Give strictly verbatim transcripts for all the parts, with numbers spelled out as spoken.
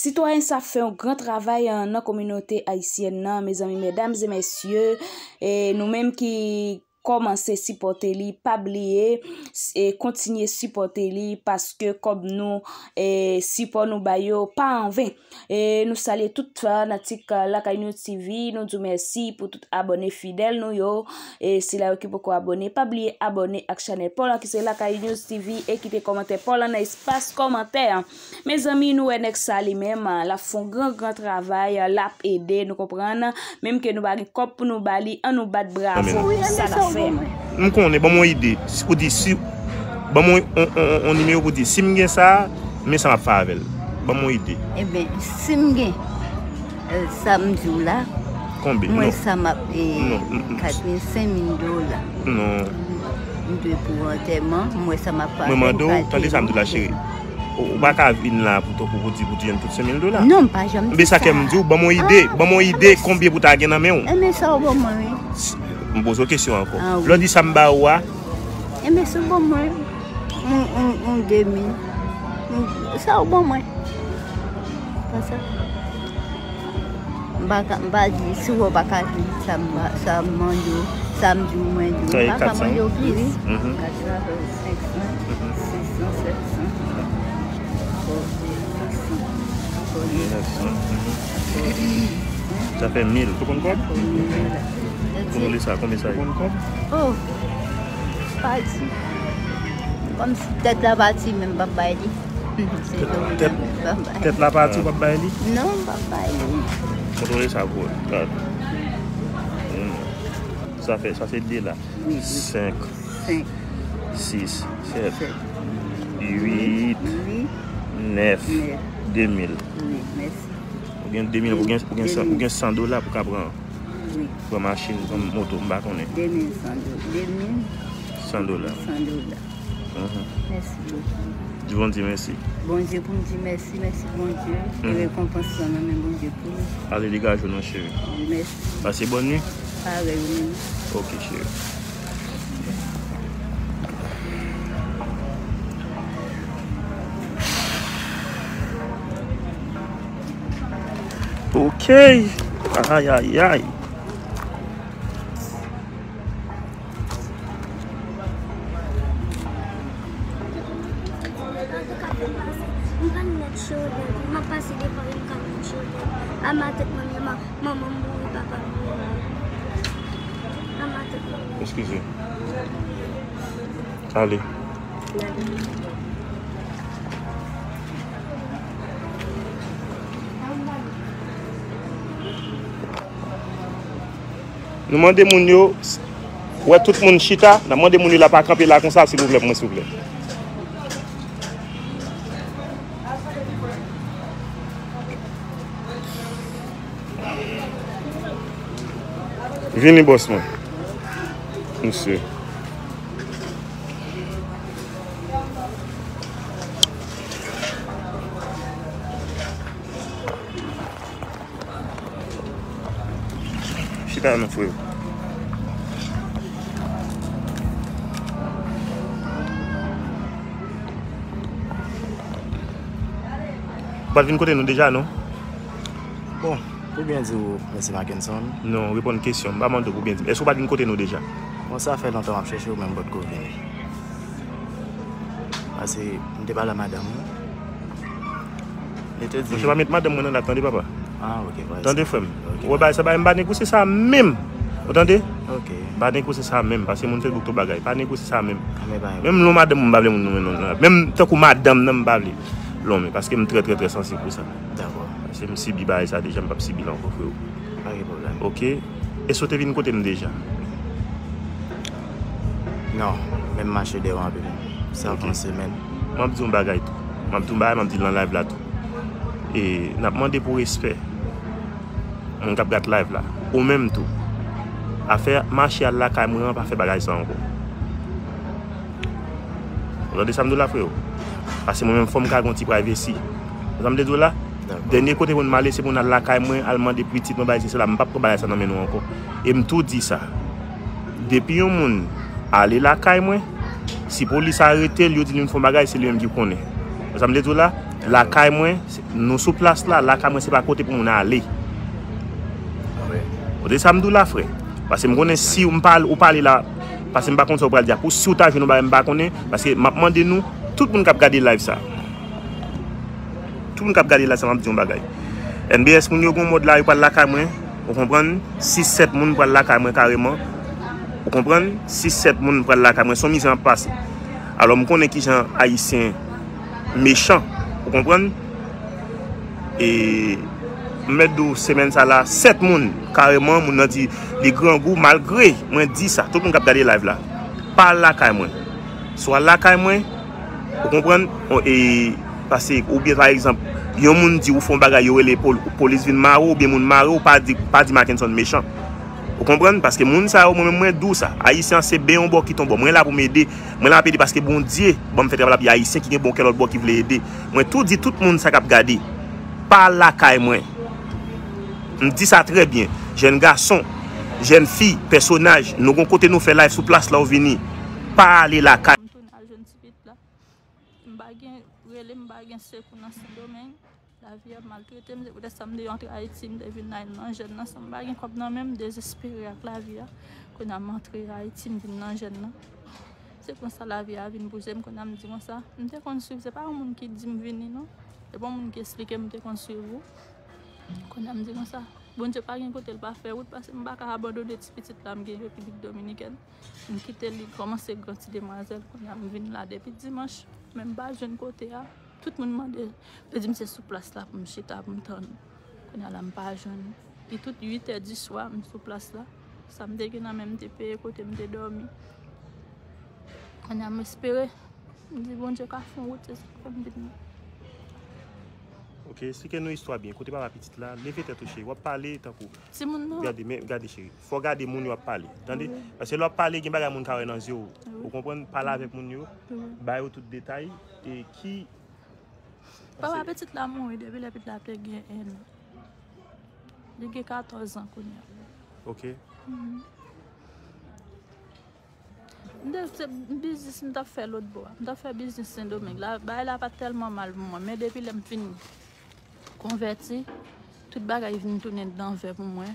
Sitwayen sa ap fè yon gran travay, eh, nan kominote ayisyèn nan, mezanmi, medam e mesye, e nou menm ki kòmanse sipòte li, pa bliye, e kontinye sipòte li, paske kòb nou, e sipò nou ba yo pa anven. E nou salye tout fanatik, eh, Lakay News T V, nou di w mèsi pou tout abòne fidèl nou yo. E sila yo ki poko abòne, pa bliye abòne ak chanèl pa w lan ki se Lakay News T V e kite kòmantè pa w lan nan espas kòmantè an. Mezanmi, nou wè nèg sa li menm, l ap fè yon gran, gran travay, l ap ede, nou konprann. Menm ke nou pa gen kòb pou nou ba li, ann nou bat bravo pou sa l ap fè. M konnen, ban m yon ide. Si, ou di si, ban m yon, yon, yon, yon, yon nimewo pou di, si m gen sa, men sa m ap fè avè l. Ban m yon ide. Ebyen, si m gen, eh, sa m di w la, konbyen? Mwen sa m ap, eh, non, m, m, kat mil, senk mil dola. Non. M dwe pou antèman, mwen sa m ap fè avè l. Mwen mande w, tande sa m di w la, cheri. Ou, ou pa ka vin la pou, pou, pou di, pou di jwenn tout senk mil dola. Non, m pa janm di sa. Ebyen sa ke m di w, ban m yon ide, ban m yon ide konbyen pou ta gen nan men w. Ebyen sa w ban mwen, wi. M poze w kesyon ankò. Ah, wi. Lè w di sa m ba ou a. Ebyen si w ban mwen yon, yon, yon de mil. Yon, sa w ban mwen. Konsa. M pa ka, m pa di, si w pa ka di sa m, sa m mande w, sa m di w, mwen di w, m pa ka mande w plis. Mhm. Kat san, senk san, sis san, sèt san, ankò uit san, ankò nèf san, ankò dis san. Sa fè mil. Ou konn kòb? Ankò mil. Konbyen sa, konbyen sa ye? Ou konn kòb? Oh, pa di. Kòmsi tèt la pati, men m p ap bay li. Tèt, tèt la pati, w p ap bay li? Non, m p ap bay li. Kontwole sa pou ou. Hmm. Sa fè, sa se de la. Wi, wi. Senk, senk, sis, sèt, uit, nèf, de mil. Wi, mèsi. Ou gen de mil, ou gen, ou gen san, ou gen san dola pou ka pran, wi, pran machin, pran moto, m pa konnen. De mil san dola. De mil san dola. San dola. Mhm. Mèsi bokou. Di Bondye mèsi. Bondye pou m di mèsi, mèsi Bondye. Mhm. E rekonpans lan nan men Bondye pou nou. Ale degaje w non, cheri. Mèsi. Pase bòn nuit. Parèy ou menm. Ok, cheri. Ok. Ay, ay, ay. M pa nèt cho dèyè, m ap pase devan yo, m ka nèt cho dèyè. A matant mwen, manman m mouri, papa m mouri. A matant mwen. Eskize. Ale. Nou mande moun yo, wè tout moun chita, n ap mande moun yo la pa kanpe la konsa, silvouplè, pou mwen, silvouplè. Vini, bòs mwen. Mesye. Chita non, freo. Ou pa t vin kote nou deja, non? Bon, pou byen di w, mesye Mackenson. Non, reponn kesyon m. M pa mande w pou byen di m. Èske ou pa t vin kote nou deja? Bon, sa fè lontan m ap chèche w, men m potko vini. Paske m te pale a madanm ou. Li te di. Monchè, pa met madanm mwen nan la, tande, papa. Ah, ok, pa. Tande, frè m. Ok. Ou wè bagay sa, bagay, m pa negosye sa menm. Ou tande? Ok. M pa negosye sa menm, paske moun Facebook tou bagay. Pa negosye sa menm. Ah, men pa. Menm lon madanm mwen, m pa vle moun nonmen non la. Menm tankou madanm nan, m pa vle lonmen, paske m trè, trè, trè sansib pou sa. Dakò. Paske m sibi bagay sa deja, m p ap sibi l ankò, freo. Pa gen pwoblèm. Ok. Èske w te vin kote m deja? Non, men m mache dèyè w anpil. Sa fè yon semèn. M ap di yon bagay tou. M ap di yon bagay, m ap di l nan live la tou. E n ap mande pou respè. Moun k ap gad live la. Ou menm tou. Afè mache al lakay mwen an, pa fè bagay sa ankò. Ou tande sa m di w la, freo? Paske mwen menm, fò m ka gen yon ti privacy. Ou tande sa m te di w la? Dakò. Dènye kote moun m ale, se pou n al lakay mwen, al mande pitit mwen, bagay se sela, m p ap pran bagay sa nan men nou ankò. E m tou di sa. Depi yon moun ale lakay mwen, si polis arete l, yo di l vin fè yon bagay, se li menm ki konnen. Ou tande sa m te di w la? Lakay mwen, se- nou sou plas la, lakay mwen se pa kote pou moun ale. Kote sa m di w la, frè. Paske m konnen si m pale, ou pale la, paske m pa konn sa ou pral di a. Pou si ou ta jwenn yon bagay m pa konnen, paske m ap mande nou, tout moun k ap gade live sa. Tout moun k ap gade live sa, m ap di yon bagay. N B S moun yo gon mòd la, yo pral lakay mwen. Ou konprann? Sis sèt moun pral lakay mwen kareman. Ou konprann? Sis sèt moun pral lakay mwen. Se yon mizè m ap pase. Alò, m konnen kijan Ayisyen mechan. Ou konprann? E m mèt di w semèn sa la, sèt moun, kareman, moun nan di li grangou, malgre mwen di sa, tout moun k ap gade live la, pa al lakay mwen. Si w al lakay mwen, ou konprann? On- E, pase, oubyen pa egzanp, yon moun di ou fè yon bagay, yo rele pol- polis vin mare w, oubyen moun mare w, pa di, pa di Mackenson mechan. Ou konprann? Paske moun sa yo, mwen menm mwen di w sa. Ayisyen an se ben yon bò kite yon bò. Mwen la pou m ede. Mwen la m ap ede paske Bondye ban m fè travay la, epi Ayisyen ki gen bon kè lòt bò ki vle ede. Mwen tou di tout moun sa k ap gade, pa al lakay mwen. M di sa trè byen. Jèn gason, jèn fi, pèsonaj, nou gon kote nou fè live sou plas la, ou vini. Pa ale lakay. M tounen al jwenn ti pitit la. M pa gen rele, m pa gen sekou nan Sendomeng. Lavi a maltrete m, se poutèt sa m te antre Ayiti, m te vin la nan jèn nan, san m pa gen kòb nan men m, dezespere ak lavi a. Kounye a m antre Ayiti, m vin nan jèn nan. Se konsa lavi a vin bouje m, kounye a m di konsa. M te konn swiv, se pa yon moun ki di m vini non. Se pa yon moun ki esplike m, m te konn swiv ou. Kounye a m di konsa, Bondye pa gen kote l pa fè wout, paske m pa ka abandone ti pitit la m gen Repiblik Dominikèn. M kite li kòmanse gran ti demwazèl, kounye a m vin la depi dimanch, men m pa jwenn kote a. Tout moun mande, yo di m se sou plas la pou m chita, pou m tann. Kounye a la m pa jwenn. Li tout uit è di swa, m sou plas la. Sa m te gen nan men m, m te peye kote m te dòmi. Kounye a m espere, m di Bondye ka fè yon wout, se sa k fè m vin la. Ok, esplike nou istwa byen. Kote papa pitit la, leve tèt ou cheri, w ap pale tankou Timoun nan. Gade, men, gade cheri. Fò w gade moun yo ap pale. Tande? Wi. Paske lè w ap pale, gen bagay moun ka wè nan zye w. Wi. Ou konprann? Pale avèk moun yo. Wi. Ba yo tout detay. E ki Papa pitit la mouri depi lè pitit la te gen en an. Li gen katòz an kounye a. Ok. Mhm. M te se biznis m t ap fè lòt bò a. M t ap fè biznis Sendomeng. La, bagay la pa t tèlman mal pou mwen. Men depi lè m fin konvèti, tout bagay vin tounen danvè pou mwen.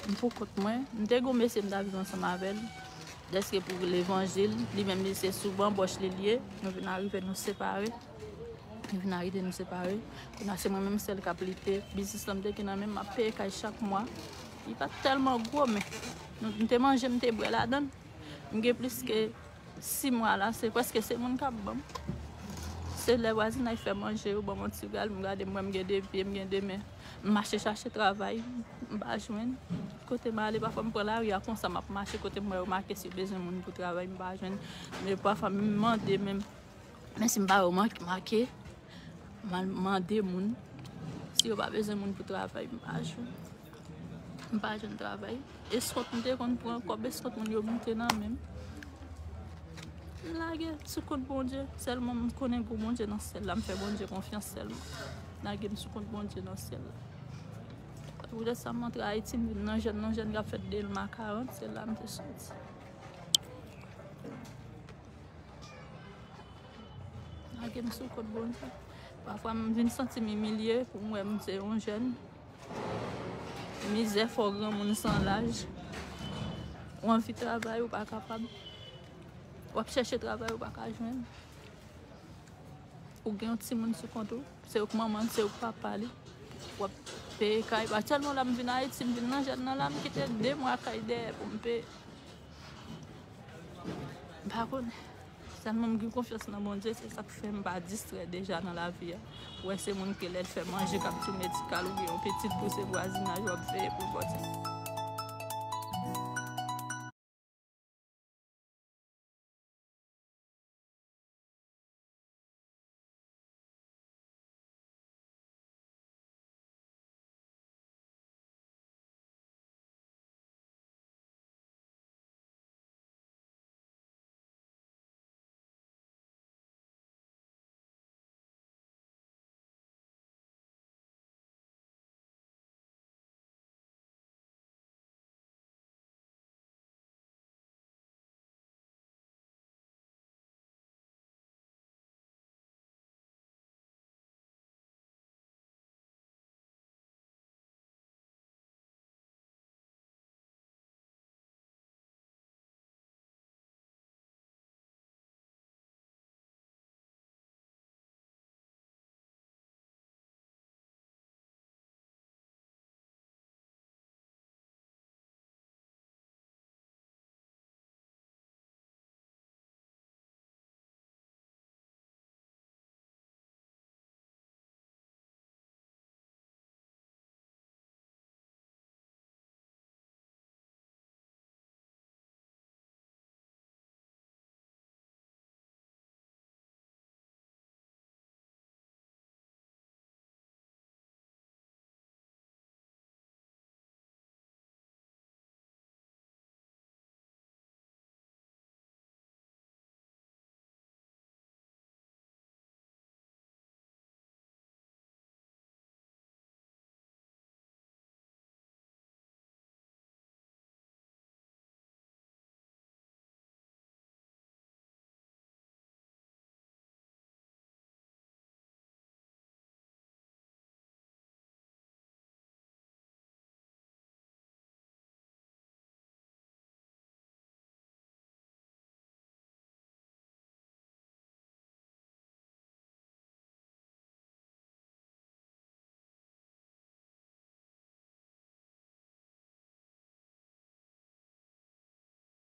M pou kont mwen. M te gen yon mesye m t ap viv ansanm avè l. Dèske pou levanjil, li menm li se sou banbòch li l ye. Nou vin arive nou separe. Li vin arive nou separe. Kounye a se mwen menm sèl k ap lite. Biznis lan m te gen nan men m, m ap peye kay chak mwa. Li pa t tèlman gwo, men nou, m te manje, m te bwè ladan l. M gen plis ke sis mwa la, se prèske se moun k ap ban m. Se lè vwazinay fè manje, yo ban m yon ti gal, m gade, m wè m gen de pye, m gen de men. M mache chache travay, m pa jwenn. Kote m ale, pafwa m pran lari a konsa, m ap mache, kote m wè yo make si yo bezwen moun pou travay, m pa jwenn. Men pafwa m mande menm, men si m pa wè yo make, make, m al mande moun. Si yo pa bezwen moun pou travay, m pa jwenn. M pa jwenn travay. Eskont m te konn pran, kòb eskont moun yo moute nan men m. M lage sou kont Bondye. Sèlman m konnen gou Bondye nan syèl la. M fè Bondye konfyans sèlman. Lage m sou kont Bondye nan syèl la. Poutèt sa m antre Ayiti, m vin nan jèn, nan jèn k ap fèt de mwa karant, se la m te soti. Lage m sou kont Bondye. Pafwa m vin santi m imilye pou m wè m se yon jèn. Mizè fè w granmoun san laj. Ou anvi travay, ou pa kapab. W ap chèche travay, ou pa ka jwenn. Ou gen yon timoun sou kont ou, se ou k manman l, se ou k papa li. W ap peye kay. Aktyèlman la m vin Ayiti, m vin nan jèn nan la, m kite de mwa kay dèyè pou m peye. M pa konnen. Sèlman m gen konfyans nan Bondye, se sa k fè m pa distrè deja nan lavi a. Ou wè se moun ke lè l fè manje k ap di w medikal oubyen yon pitit pou se vwazinaj w ap veye pou l bò ti.